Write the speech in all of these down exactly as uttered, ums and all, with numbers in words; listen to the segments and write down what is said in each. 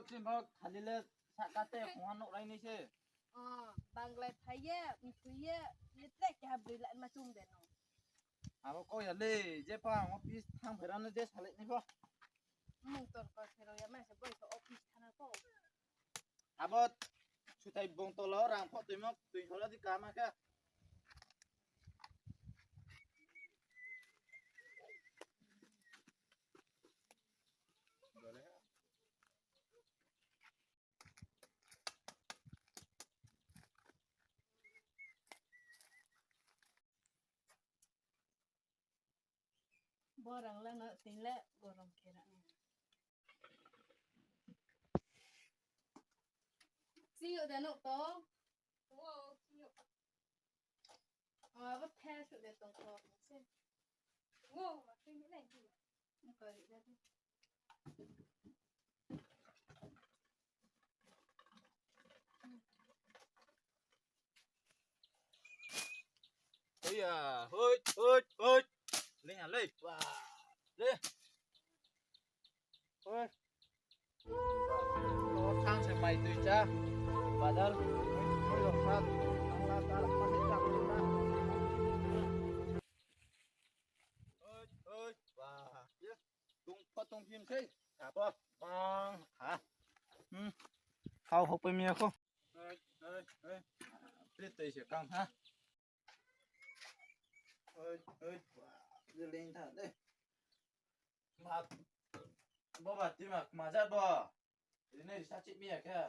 Tin bo khali le sahka te khongha nouh rai nai se. O, banglai phai ye, mthoi ye, ye tre keha boi la ma chung de no. Abo kau ya le, je pha ang office thang phaira no je salai nai pho. Mung tor kau se rao ya ma se boi so office thana pho. Abo sutai bung tolo rang pho tuimo tui hora di kama khe. Bo rang la no tin le gorom khe ra. Sing yo da nouh tong. O, abo the suh de tong tong se. Ngo, ma khe ni lai di. Ngo ko ri da di. Oi ya, hoi, hoi, hoi. Leng ya lei, wa. Le. Hoi. O, thang se mai tui cha. Badal. Hoi, hoi, hoi, hoi. Hoi, hoi, wa. Ye. Tung pho tung phim sei. Ka pho. Bang. Ha. Hmm. Kau hok pe mi ya kho. Hoi, hoi, hoi. Ple tei se kang ha. Hoi, hoi. Wa. Ye leng tha de. Ma, bo ba ti ma, ma ja bo. Ini sa chih mi ya khe.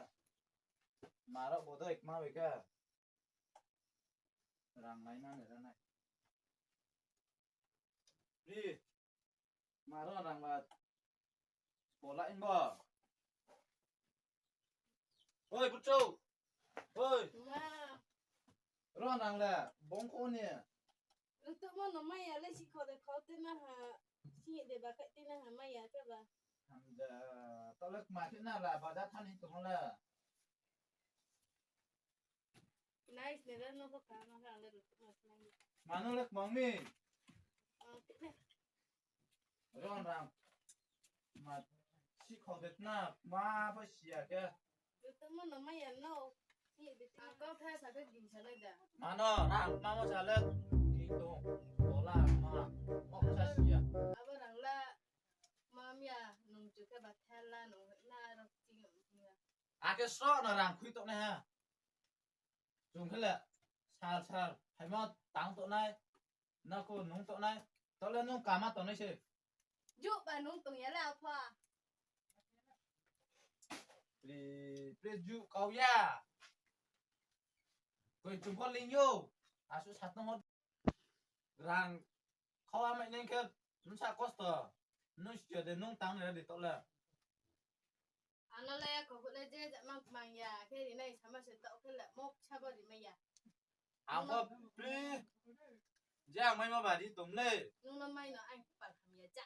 Ma rao bo doi ma bai khe. Rang lai na ne ra nai. Ri. Ma ro rang ba. Bo la in bo. Oi, Butchou. Oi. Ma. Ro nang le, bong kho ni. Rtuhmo no mai ya le, si kho de kho te na ha, si de ba khai te na ha mai ya te ba. Hamja, to le kma khe na la, baja thani tong la. Nice ne le no kho ka ma ka le rtuhmo mai. Mano le kmang mi. Ron rang. Ma, si kho de na, ma ba si ya khe. Rtuhmo no mai ya no. Ang kau tha sa khe ging sa nai da. Mano, rang ma mo sa le. Ging tong. Bola, ma. Mo sa si ya. Abo rang la. Ma mi ya, nung chu khe ba tha la, nung na ro ching ya. Akhe sro no rang khui tongnai ha. Chung khe le sal sal phaimo tang tongnai, na kho nung tongnai, to le nung kama tongnai se. Juh ba nung tong ya le apha. Pri, pri juh kau ya. Koi chung kho ling yo. Asu satong ho. Rang khawa mai nai khe bsa kosto. Nung sio de nung tang le de to le. Ano le kho le je ja mang mang ya, khe ri nai sama se to khe le mok sa bo ri mai ya. Ang pho pri. Je ang mai ma ba ri tom le. Nung no mai no ang pal ham ya ja.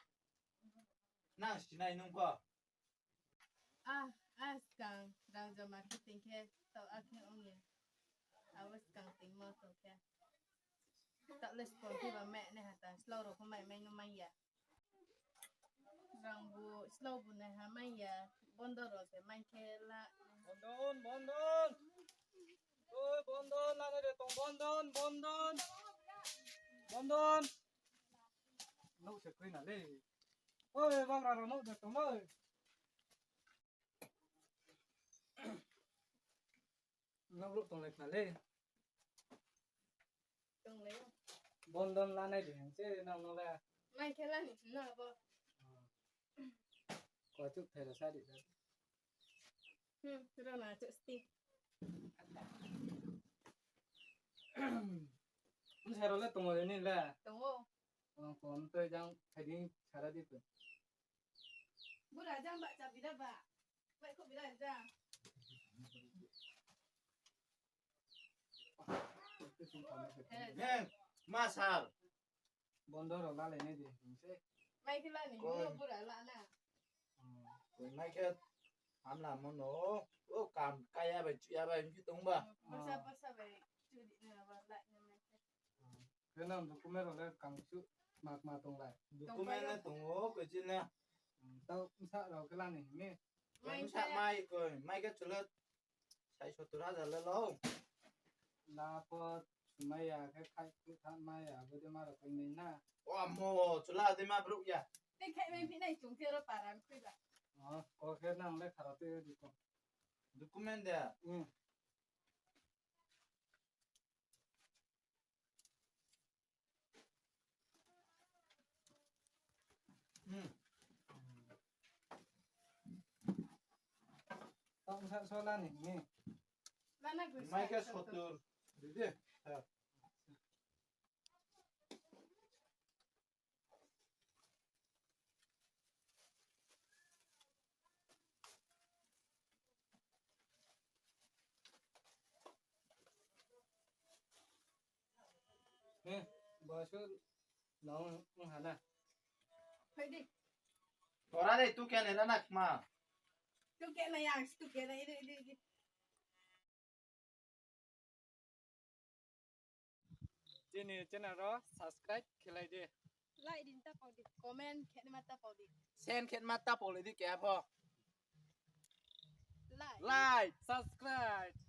Nang sinai nung pho. Ah, ah, skang rang joma khe ting khe to akhe ong ye. Abo skang tingmo tong khe. Taoh le spon khe ba mai nai ha ta, slow rao pho mai mai no mai ya. Rang bu slow bu nai ha mai ya, bondo rao se mai khe la. Bondon, bondon. Oi, bondon, lana de tong, bondon, bondon. Bondon. Nouh se khui na le. Oi, bagra rao nouh de tong oi. Nang brouh tonglai khna le. Tonglai o. Bondon lanai de hing se nang no le. Mai khe la ni hing no abo. Ko chuk thai ra sa di da. Hmm, ro na chuk sti. Bsa rao le tong o ni le. Tong o. Ang phone toi jang phaiding sara di to. Bura jang ba cha bira ba. Bai kho bira jang. He, ma sal. Bondo rao lalai nai di, hing se. Mai khe la ni, koi. Bura la na. Hmm. Koi mai khe hamla mo no. O kam kaya bai, chuya bai, hing tong ba. Basa, basa bai, chudi na ba, la na mai khe. Hmm. Khe nang document rao le kangsu ma, ma tong lai? Document le tong o, koi chini. Hmm, tao bsa rao khe la ni hing ni. Mai sa mai koi, mai khe chula sai sotur hajar le lo. La po sumai ya khe khai khu tha mai ya, bo de ma rao koi nai na. O mo, chula de ma brouh ya. Tei khai mai phi nai chung khe ro para khui ba. O, ko khe nang le kharo te di ko. Document de. Hmm. Hmm. Tong sa sola ni, ni. Mana gu mai sa khe sotur. Sotur. Di di. Ha. He, bo su nong ong ha na. Phai di. Tora de tu kene na nakma. Tu kene yang, tu kene ini, ini, ini. Chini channel ro subscribe khelai di. Like din ta pau di. Comment khe ma ta pau di. Share khe ma ta pau le di khe abo. Like. Like, subscribe.